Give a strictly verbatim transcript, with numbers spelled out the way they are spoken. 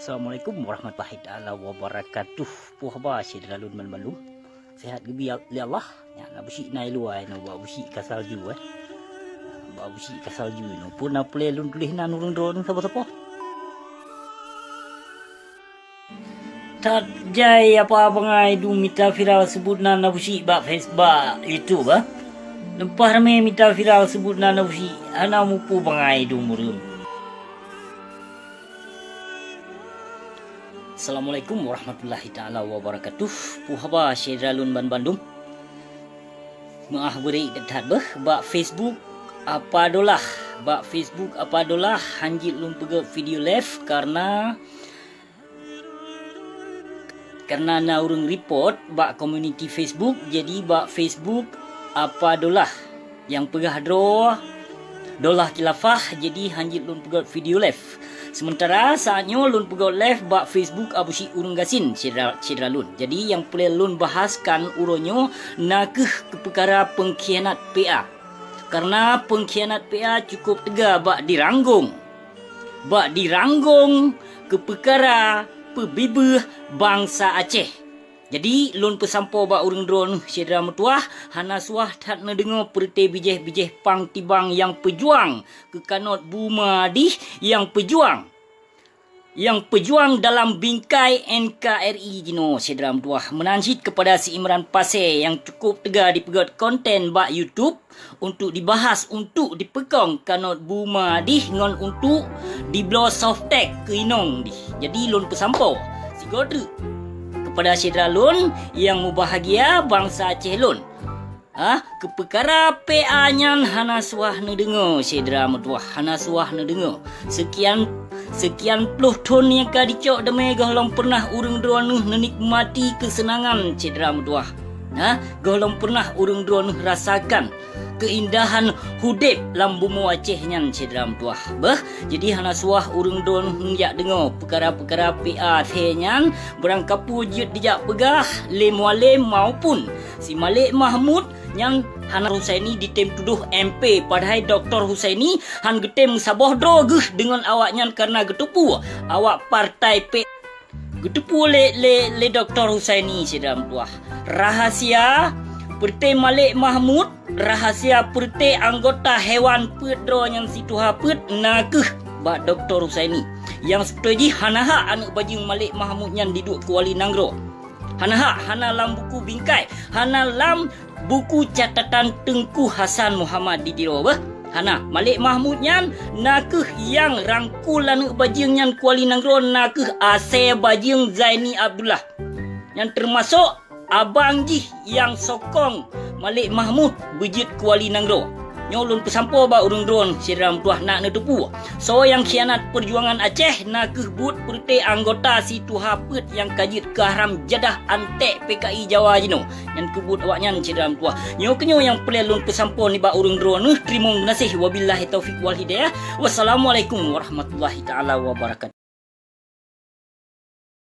Assalamualaikum warahmatullahi taala wabarakatuh. Peue haba syedara lôn banmandum? Sehat geubi lé Allah? Nyan na beusi na i luwa nyoe, bak beusi ka salju, eh. Bak beusi ka salju nyoe. Peue na peureulée lôn tuléh nan ureuëng droeneuh saboh-saboh? That jai apa bangai dum mita viral seubut nan na beusi bak Facebook, bak YouTube, eh. Leupah ramé mita viral seubut nan na beusi, hana mupu bangai dum ureuëng. Assalamualaikum warahmatullahi taala wabarakatuh. Peue haba syedara lôn banmandum? Meuah beurik that beuh bak Facebook Apa Dolah. Bak Facebook Apa Dolah hanjeuet lôn peugét video live karena, karena na ureuëng report bak community Facebook, jadi bak Facebook Apa Dolah. Nyang peugah droe Dolah Khilafah, jadi hanjeuet lôn peugét video live. Sementara saat nyoe lôn peugét live bak Facebook Abusyik Ureuëng Gasien, syedara, syedara lôn. Jadi nyang peureulée lôn bahaskan uroe nyoe na kheueh keu peukara peungkhianat P A. Karena peungkhianat P A cukup teuga bak diranggong. Bak diranggong keu peukara peubibeuh bansa Aceh. Jadi, lôn peusampoe bak ureuëng droeneuh syedara meutuwah, hana suah that neudeungoe peureuté bijéh-bijéh pang tibang nyang peujuang keu kanot buma dih, nyang peujuang, nyang peujuang dalam bingkai N K R I jinoe syedara meutuwah. Meunan cit keupada si Imran Pasé nyang cukup teuga dipeugét konten bak YouTube, untuk dibahas, untuk dipeukong kanot buma dih ngon untuk dibloe softtek keu inong dih. Jadi lôn peusampoe sigoe treuk keupada syedara lôn nyang mubahgia bansa Aceh lôn. Ah, keu peukara P A nyan hana suah neudeungoe syedara meutuwah, hana suah neudeungoe. Seukian, seukian ploh thon nyang ka jicok damé gohlom peureunah ureuëng droeneuh neunikmati keuseunangan syedara meutuwah. Nah, gohlom peureunah ureuëng droeneuh rasakan keuindahan udeb lam bumoe Aceh nyan syedara meutuwah. Beuh, jadi hana suah ureuëng droeneuh jak deungoe peukara-peukara P A lhée nyan, beurangkapeue jeuet dijak peugah lé Mualem maupun si Malek Mahmud nyan hana Husaini ditem tudoh M P, padahai Doktor Husaini han geutem saboh droe geuh deungon awaknyan karena geuteupeue awak partai P-, geuteupeue lé, lé, lé Doktor Husaini syedara meutuwah. Rahasia peureuté Malek Mahmud, rahasia peureuté anggota hewan peuet droe nyang si tuha peuet na kheueh bak Doktor Husaini. Nyang seubeutôi jih hana hak aneuëk bajeueng Malek Mahmud nyan diduek keu wali nanggroe. Hana hak, hana lam buku bingkai, hana lam buku catatan Teungku Hasan Muhammad di Tiro beuh. Hana, Malek Mahmud nyan na kheueh nyang rangkul aneuëk bajeueng nyan keu wali nanggroe na kheueh asée bajeueng Zaini Abdullah. Nyan teumasok abang jih nyang sokong Malek Mahmud beujeuet keu wali nanggroe. Nyoe lôn peusampoe bak ureuëng droeneuh syedara meutuwah nak neuteupeue. Soe nyang khianat peujuangan Aceh na kheueh buet peureuté anggota si tuha peuet nyang ka jeuet keu haram jadah anték P K I Jawa jinoe. Nyan kheueh buet awaknyan syedara meutuwah. Nyoe keunyoe nyang peureulée lôn peusampoe nibak ureuëng droeneuh. Teurimong geunaséh. Wabillahi taufiq wal hidayah. Wassalamualaikum warahmatullahi taala wabarakatuh.